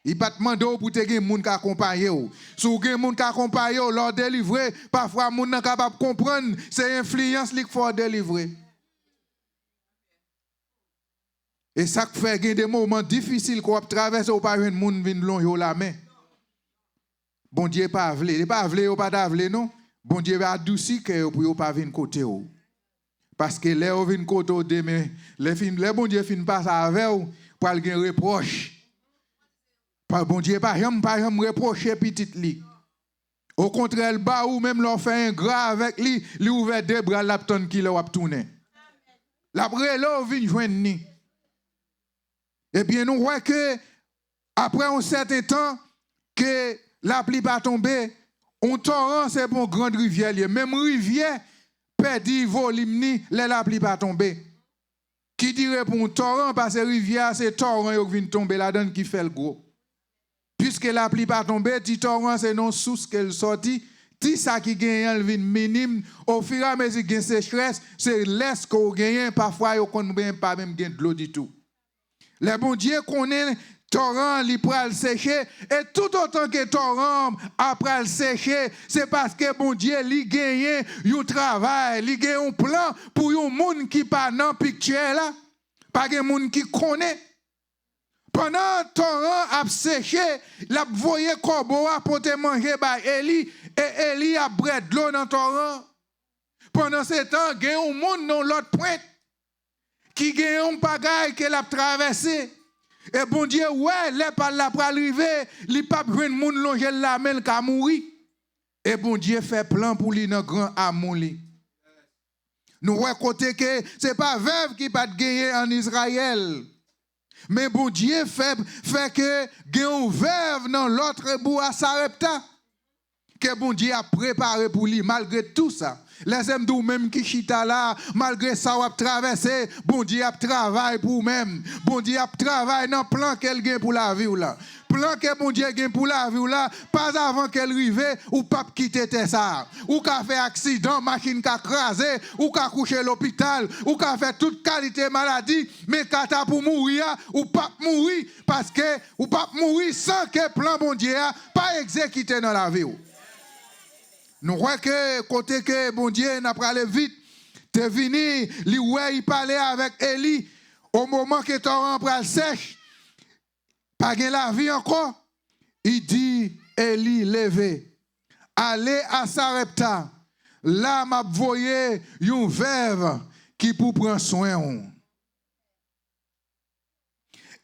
Li pa t mande w pou te gen moun k akonpaye w. Si w gen moun k akonpaye w, lè w delivre, pafwa moun nan kapab konprann se enfliyans li k fè w delivre. E sa k fè gen de moman difisil ke w ap travèse, ou pa jwenn moun vin lonje w lamen. Bondye pa vle. Li pa vle, yo pa ta vle, non. Bondye adousi kè yo pou yo pa vin kote w. Paske lè yo vin kote w demen, lè, fin, lè Bondye fin pase avè w, pral gen repwòch. Pa, Bondye pa janm, pa janm repwoche pitit li. Okontrè, l ba ou, menm lè w fè engra avèk li, li ouvè de bra l, l ap tann kilè w ap tounen. L ap rele w vin jwenn li. Ebyen, nou wè ke apre yon sèten tan ke lapli pa tonbe, yon toran se pa yon gran rivyè li ye. Menm rivyè pèdi volim ni lè lapli pa tonbe. Ki dire pou yon toran, paske rivyè a se toran yo k vin tonbe ladan l ki fè l gwo. Piske lapli pa tonbe, ti toran se nan yon sous ke l sòti, ti sa ki genyen an l vin minim. Ofiramezi gen sechrès, se lès ke w genyen, pafwa yo konn menm pa menm gen dlo ditou. Lè Bondye konnen toran an li pral seche, e toutotan ke toran an ap pral seche, se paske Bondye li genyen yon travay, li gen yon plan pou yon moun ki pa nan pikti a la. Pa gen moun ki konnen. Pandan toran an ap seche, l ap voye kòbo a pote manje bay Eli, e Eli ap bwè dlo nan toran an. Pandansetan, gen yon moun nan yon lòt pwent ki gen yon bagay ke l ap travèse. E Bondye wè lè pa l la pral rive, li p ap jwenn moun lonje l lamen, l ka mouri. E Bondye fè plan pou li nan gran amou li. Nou wè kote ke se pa vèv ki pa t genyen ann Izrayèl. Men Bondye fè, fè ke gen yon vèv nan lòt bout a Sarepta. Ke Bondye ap prepare pou li, malgre tou sa. Lèse m di w, menm ki chita la, malgre sa w ap travèse, Bondye ap travay pou ou menm. Bondye ap travay nan plan ke l gen pou lavi w la. Plan ke Bondye gen pou lavi w la, pa avan ke l rive, ou p ap kite tè sa a. Ou ka fè aksidan, machin ka kraze, ou ka kouche lopital, ou ka fè tout kalite maladi, men kanta pou mouri a, ou p ap mouri, paske ou p ap mouri san ke plan Bondye a pa egzekite nan lavi w. Nou wè ke kote ke Bondye, n ap prale vit, te vini, li wè, li pale avèk Eli, o moman ke toran an pral sèch, pa gen lavi ankò, li di Eli, leve, ale a Sarepta, la m ap voye yon vèv ki pou pran swen w.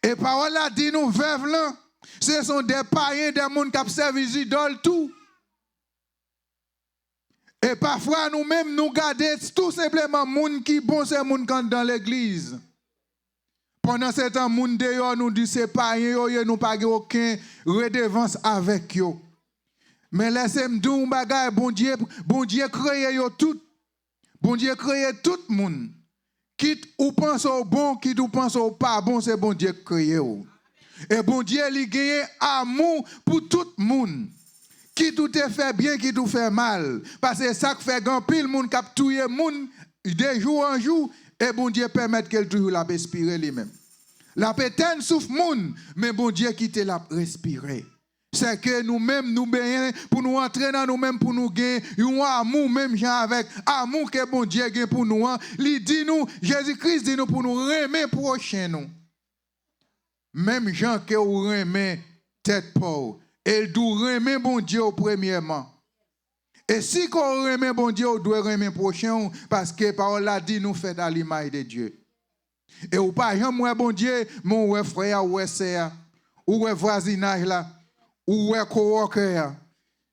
E pawòl la di nou vèv lan, se son de payen, de moun k ap sèvi zidòl tou. E pafwa nou menm, nou gade tou senpleman moun ki bon se moun k anndan legliz. Pandansetan, moun deyò, nou di se payen yo ye, nou pa gen okenn redevans avèk yo. Men lèse m di w yon bagay, Bondye, Bondye kreye yo tout. Bondye kreye tout moun. Kit ou panse w bon, kit ou panse w pa bon, se Bondye k kreye w. E Bondye, li genyen amou pou tout moun. Kit ou te fè byen, kit ou fè mal. Paske sa k fè gen anpil moun k ap touye moun de jou an jou, e Bondye pèmèt ke l toujou l ap espire li menm. L ap etèn souf moun, men Bondye kite l ap respire. Sèke nou menm, nou benyen pou nou antre nan nou menm, pou nou gen yon amou menm jan avèk amou ke Bondye gen pou nou an. Li di nou, Jezi Kris di nou pou nou renmen pwochen nou. Menm jan ke w renmen tèt pa w. E l di w renmen Bondye w premyèman. E si ke w renmen Bondye, w dwe renmen pwochen w, paske pawòl la di nou fèt a limaj de Dye. E ou pa janm wè Bondye, men w wè frè a, w wè sè a, ou wè vwazinaj la, ou wè kowòkè a.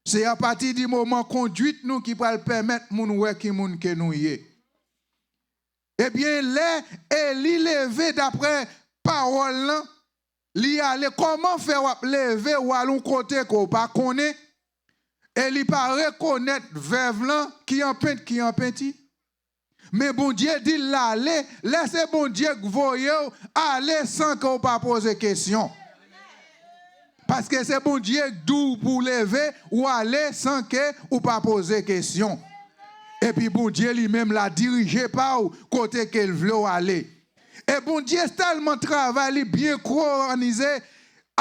Se apati di moman kondwit nou ki pral pèmèt moun wè ki moun ke nou ye. Ebyen, lè Eli leve daprè pawòl lan, li ale. Kòman fè w ap leve, w al yon kote ke w pa konnen? Eli pa rekonèt vèv lan, ki an pent, ki an penti. Men Bondye di l ale, lè se Bondye k voye w, ale san ke w pa poze kesyon. Paske se Bondye k di w pou w leve, ou ale san ke ou pa poze kesyon. Epi Bondye li menm la dirije pa w kote ke l vle w ale. E Bondye tèlman travay, li byen kwè òganize,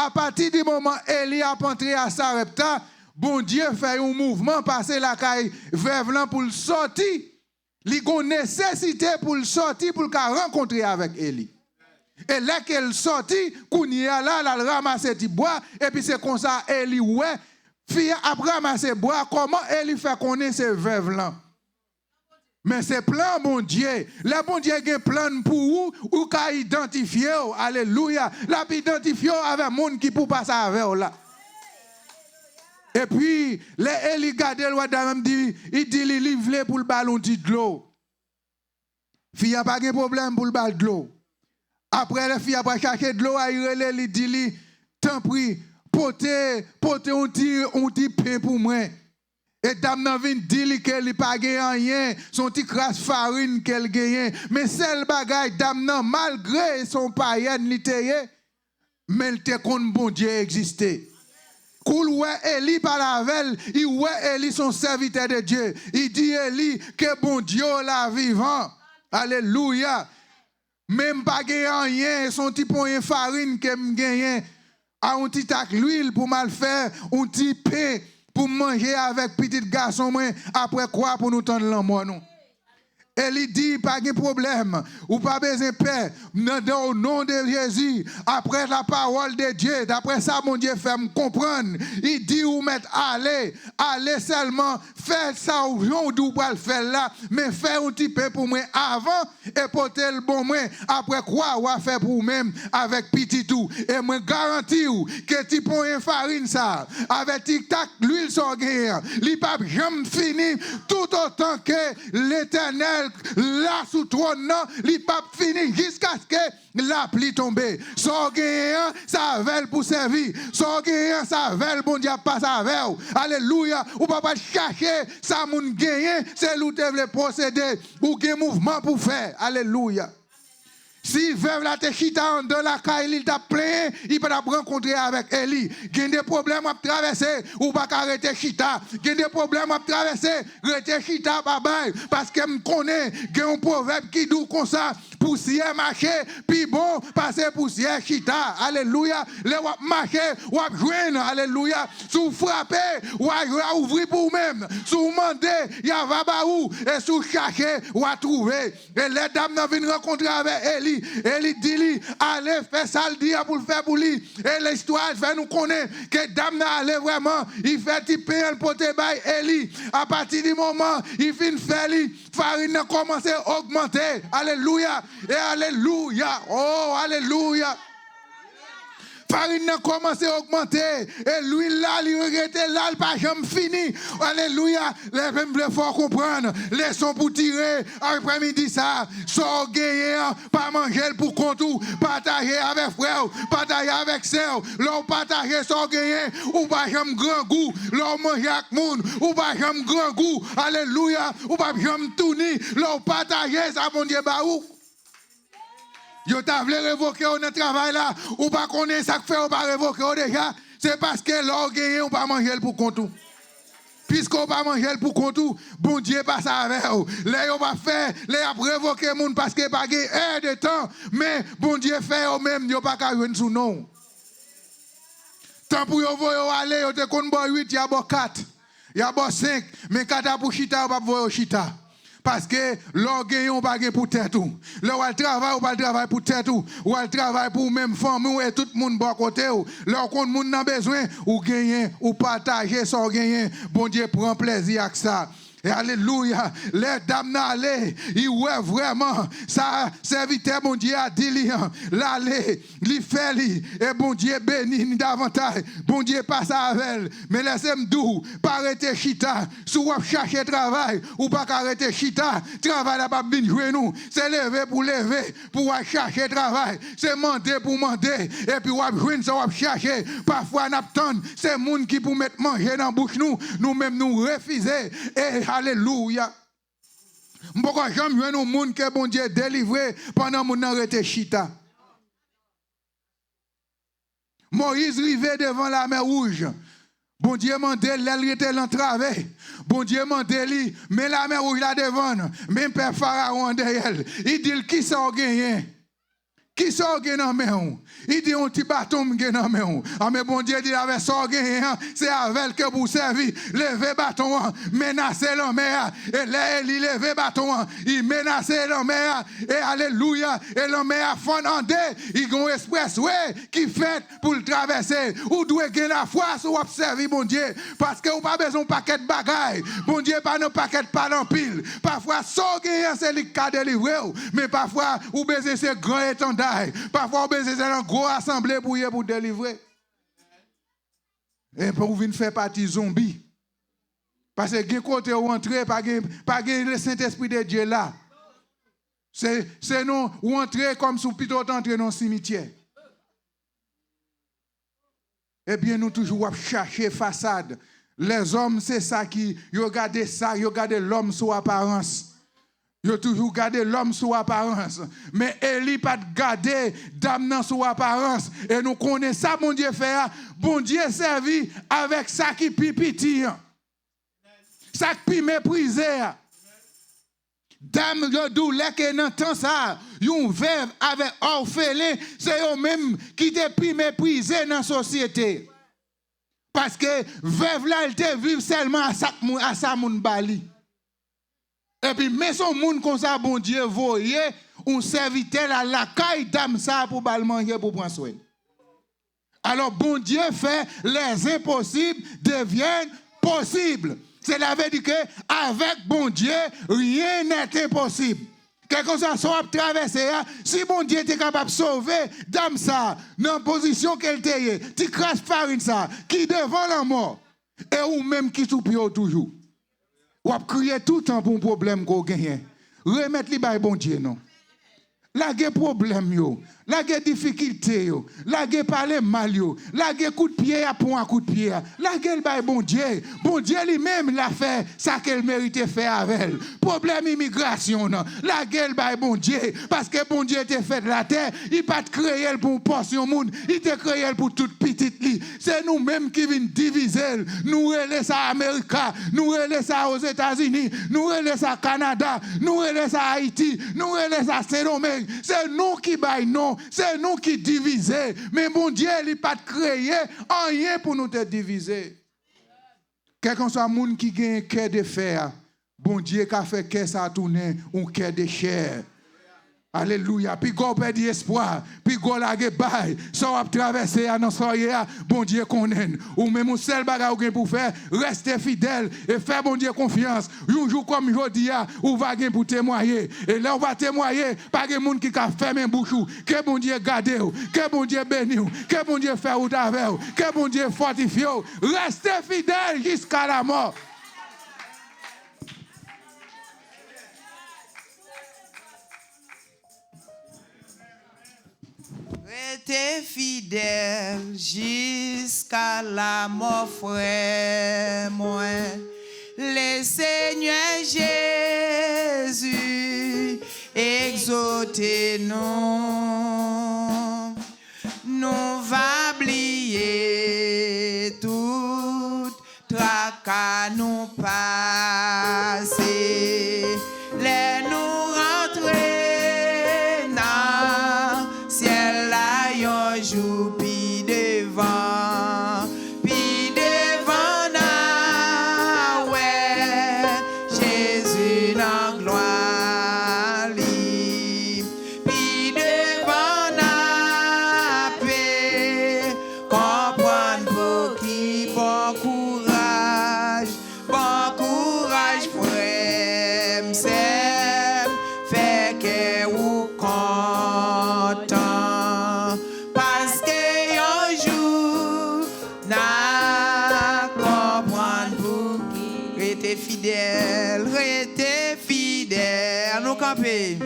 apati di moman Eli ap antre a Sarepta, Bondye fè yon mouvman pase lakay vèv lan pou l sòti. Li gon nesesite pou l sòti, pou l ka rankontre avèk Eli. E lè ke l sòti, kounye a la, l al ranmase ti bwa, epi se konsa Eli wè fi a ap ranmase bwa, kòman Eli fè konnen se vèv lan? Men se plan Bondye. Lè Bondye gen plan pou ou, ou ka idantifye w. Alelouya. L ap idantifye w avè moun ki pou pase avè w la. Epi, lè Eli gade l, wa David di, li di li, li vle pou l ba l yon ti dlo. Fi a pa gen pwoblèm pou l ba l dlo. Apre, lè fi a pral chache dlo a, li rele, li di li, tanpri, pote, pote yon ti, yon ti pen pou mwen. E dam nan vin di li ke li pa gen anyen, se yon ti kras farin ke l genyen. Men sèl bagay, dam nan, malgre se yon payèn li te ye, men l te konn Bondye egziste. Kou l wè Eli pale avè l, li wè Eli se yon sèvitè de Dye. Li di Eli ke Bondye w la vivan. Alelouya. Men m pa gen anyen, se yon ti ponyen farin ke m genyen, a yon ti tak lwil pou m al fè yon ti pen pou m manje avèk pitit gason mwen apre kwa pou nou tann lanmò nou. Eli di, pa gen pwoblèm, ou pa bezwen pè, nan, nan, o non de Jezi, apre la parole de Dieu, daprè sa Bondye fè m konprann, li di ou mèt ale, ale sèlman, fè sa w, jan w di w pral fè l la, men fè yon ti pen pou mwen avan e pote l ban mwen, apre kwa w a fè pou ou menm avèk pitit ou. E mwen garanti w ke ti ponyen farin sa a, avèk ti tak lwil sa w genyen an, li p ap janm fini toutotan ke Letènèl la sou twòn nan, li p ap fini jiskaske lapli tonbe. Sa w genyen an, se avè l pou sèvi. Sa w genyen an, se avè l Bondye ap pase avè w. Alelouya. Ou pa pral chache sa moun genyen, se li w te vle posede. Ou gen mouvman pou fè. Alelouya. Si vèv la te chita anndan lakay li, li t ap plenyen, li pa t ap rankontre avèk Eli. Gen de pwoblèm w ap travèse, ou pa ka rete chita. Gen de pwoblèm w ap travèse, rete chita pa bay. Paske m konnen gen yon pwovèb ki di w konsa, pousyè mache pi bon pase pousyè chita. Alelouya. Lè w ap mache, w ap jwenn. Alelouya. Si w frape, w a, w a ouvri pou ou menm. Si w mande, y a va ba ou. E si w chache, w a twouve. E lè dam nan vin rankontre avè Eli, Eli di li, ale fè sa l di a pou l fè pou li. E listwa fè nou konnen ke dam nan ale vrèman, li fè ti pen an, l pote bay Eli. Apati di moman li fin fè li, farin nan kòmanse ogmante. Alelouya! E alelouya! Oh, alelouya! Farin nan kòmanse ogmante. E lwil la, li rete la, li pa janm fini. Alelouya! Lè m vle fè w konprann leson pou tire aprèmidi sa a. Sa w genyen an, pa manje l pou kont ou. Pataje avèk frè w, pataje avèk sè w. Lè w pataje sa w genyen, ou pa janm grangou. Lè w manje ak moun, ou pa janm grangou. Alelouya! Ou p ap janm touni. Lè w pataje sa Bondye ba ou. Yo ta vle revoke w nan travay la. Ou pa konnen sa k fè yo pa revoke w deja? Se paske lè w genyen, ou pa manje l pou kont ou. Piske w pa manje l pou kont ou, Bondye pase avè w. Lè yo pa fè, lè y ap revoke moun paske pa gen è de tan, men Bondye fè yo menm, yo pa ka jwenn sou non w. Tan pou yo voye w ale, yo te konn ba w uit, y a ba w kat. Y a ba w senk, men kat a pou chita, yo p ap voye w chita. Paske lè w genyen, ou pa gen pou tèt ou. Lè w al travay, ou pa al travay pou tèt ou. Ou al travay pou ou menm, fanmi w e tout moun bò kote w. Lè w konn moun nan bezwen, ou genyen, ou pataje sa w genyen. Bondye pran plèzi ak sa. E alelouya, lè dam nan ale, li wè vrèman sa sèvitè Bondye a di li an. L ale, li fè li, e Bondye beni li davantaj. Bondye pase avè l. Men lèse m di w, pa rete chita. Si w ap chache travay, ou pa ka rete chita. Travay la p ap vin jwenn ou. Se leve pou leve, pou w al chache travay. Se mande pou mande, epi w ap jwenn sa w ap chache. Pafwa n ap tann, se moun ki pou met manje nan bouch nou, nou menm nou refize. E alelouya! M poko janm jwenn yon moun ke Bondye delivre pandan moun nan rete chita. Moyiz rive devan Lamè Wouj. Bondye mande l, lè l rete l antrave, Bondye mande li, men Lamè Wouj la devan l, men pèp Farawon an dèyè l. Li di l, kisa w genyen? Kisa w gen nan men w? Li di, yon ti baton m gen nan men w. A, men Bondye di l, avèk sa w genyen an, se avè l ke pou w sèvi. Leve baton an, menase lanmè a. E lè Eli leve baton an, li menase lanmè a. E alelouya, e lanmè a fann an de. Li gen yon expressway ki fèt pou l travèse. Ou dwe gen lafwa si w ap sèvi Bondye, paske ou pa bezwen yon pakèt bagay. Bondye pa nan pakèt pale anpil. Pafwa, sa w genyen an, se li k ka delivre w. Men pafwa, ou bezwen se gran etanda. Pafwa, ou bezwen se nan gwo asanble pou w ye pou w delivre. Epi ou vin fè pati zonbi. Paske gen kote ou antre, pa gen, pa gen Sentespri de Dye la. Se, se non, ou antre kòmsi w pito w t antre nan simityè. Ebyen, nou toujou ap chache fasad. Lèzòm, se sa ki, yo gade sa, yo gade lòm sou aparans. Yo toujou gade lòm sou aparans. Men Eli pa t gade dam nan sou aparans. E nou konnen sa Bondye fè a. Bondye sèvi avèk sa ki pi piti an. Sa k pi meprize a. Dam yo di w lè ke nan tan sa a, yon vèv avèk òfelen, se yo menm ki te pi meprize nan sosyete. Paske vèv la, li te viv sèlman a sa k moun, a sa moun ba li. Epi, men se yon moun konsa Bondye voye yon sèvitè l al lakay dam sa a pou ba l manje, pou pran swen l. Alò, Bondye fè les impossibles deviennent possibles. Cela veut dire que avec Bondye, rien n'est impossible. Kèlkanswa sa w ap travèse a, si Bondye te kapab sove dam sa a nan pozisyon ke l te ye, ti kras farin sa a ki devan lanmò, e ou menm ki sou pye w toujou, w ap kriye toutan pou yon pwoblèm ke w genyen. Remèt li bay Bondye non. Lage pwoblèm yo. Lage difikilte yo. Lage pale mal yo. Lage kout pye a pou a kout pye a. Lage l bay Bondye. Bondye li menm, l a fè sa ke l merite fè avè l. Pwoblèm imigrasyon w nan, lage l bay Bondye. Paske Bondye te fè latè, li pa t kreye l pou yon pòsyon moun. Li te kreye l pou tout pitit li. Se nou menm ki vin divize l. Nou rele sa Amerika, nou rele sa Ozetazini, nou rele sa Kanada, nou rele sa Ayiti, nou rele sa Sendomeng. Se nou ki bay non, se nou ki divize. Men Bondye, li pa t kreye anyen pou nou te divize. Kèlkanswa moun ki genyen kè de fè a, Bondye ka fè kè sa a tounen yon kè de chè. Alelouya. Piga w pèdi espwa, piga w lage bay. Sa w ap travèse a, nan sa w ye a, Bondye konnen l. Ou menm, yon sèl bagay ou gen pou w fè, rèste fidèl e fè Bondye konfyans. Yon jou kòm jodi a, ou va gen pou temwaye. E lè w va temwaye, pa gen moun ki ka fèmen bouch ou. Ke Bondye gade w, ke Bondye beni w, ke Bondye fè wout avè w, ke Bondye fòtifye w. Rèste fidèl jiska lamò. Rete fidèl jiska lamò, frè mwen. Le Senyè Jezi egzote nou. Nou va bliye tout traka nou pase. Lè nou rantre nan syèl la yon jou pi devan, pi devan n a wè Jezi nan glwa li. Pi devan n ape konprann pouki. Bon kouraj, bon kouraj, frè m, sè m, fè kè ou kontan, paske yon jou n a konprann pouki. Rete fidèl, rete fidèl. Ann nou kanpe.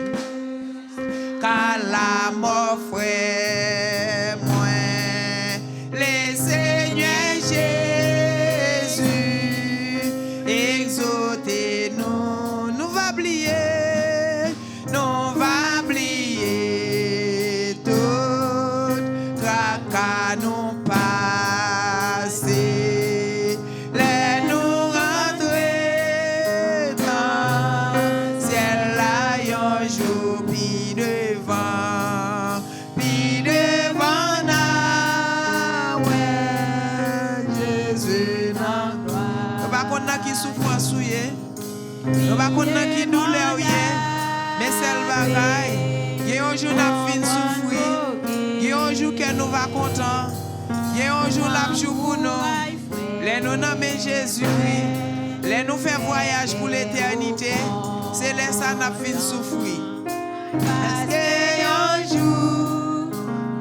Ka lamò, frè mwen. Le Senyè Jezi egzote nou. Nou va bliye, nou va bliye tout traka nou pase. Lè nou rantre nan syèl la yon jou pi devan, ki soufrans ou ye. Nou pa konn nan ki doulè w ye. Men sèl bagay, gen yon jou n ap fin soufri. Gen yon jou kè nou va kontan. Gen yon jou l ap jou pou nou. Lè nou nan men Jezikri, lè nou fè vwayaj pou letènite, se lè sa n ap fin soufri. Paske yon jou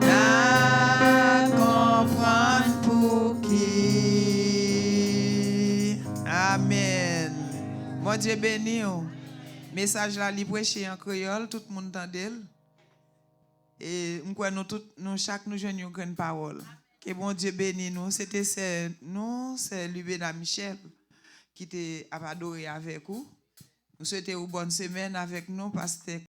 n a konprann pouki. Amèn. Bondye beni w. Mesaj la, li preche an kreyòl, tout moun tande l. E m kwè nou tout, nou chak nou jwenn yon grenn pawòl. Ke Bondye beni nou. Se te sè nou, sè Lubena Michel, ki te ap adore avèk ou. Nou swete ou bòn semèn avèk nou, pastè